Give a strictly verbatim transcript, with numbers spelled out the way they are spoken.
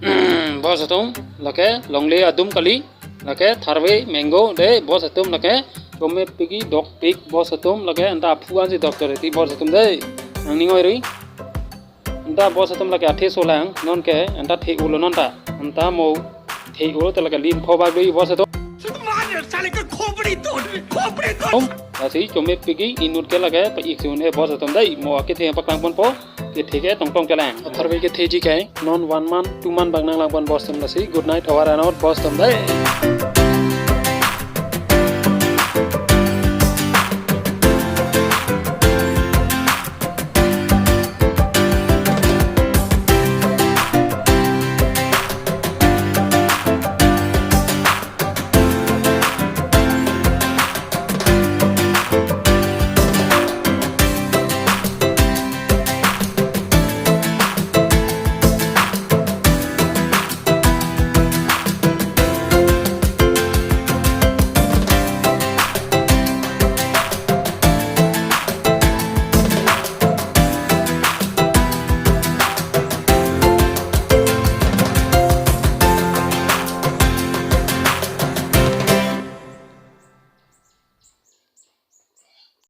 Boss atum, lake longle adum kali, lake tharve mango dei boss atum, lake chomepikji dokpik boss atum, lake anta aphu ansi dok choreti boss atum dei. Nangning oiri. Anta boss atum lake athe solang, nonke anta the-olo nonta. Anta mo the-olo te lake lim pho bak dei boss atum. Lasi chomepikji inut ke lake pa-ik si un-e boss atum dei, mo akethe paklang ponpo, kethe ke tongtong kelang. Tharve ketheji ke non one month, two month bak nanglang pon boss atum, lasi good night, over and out boss atum dei.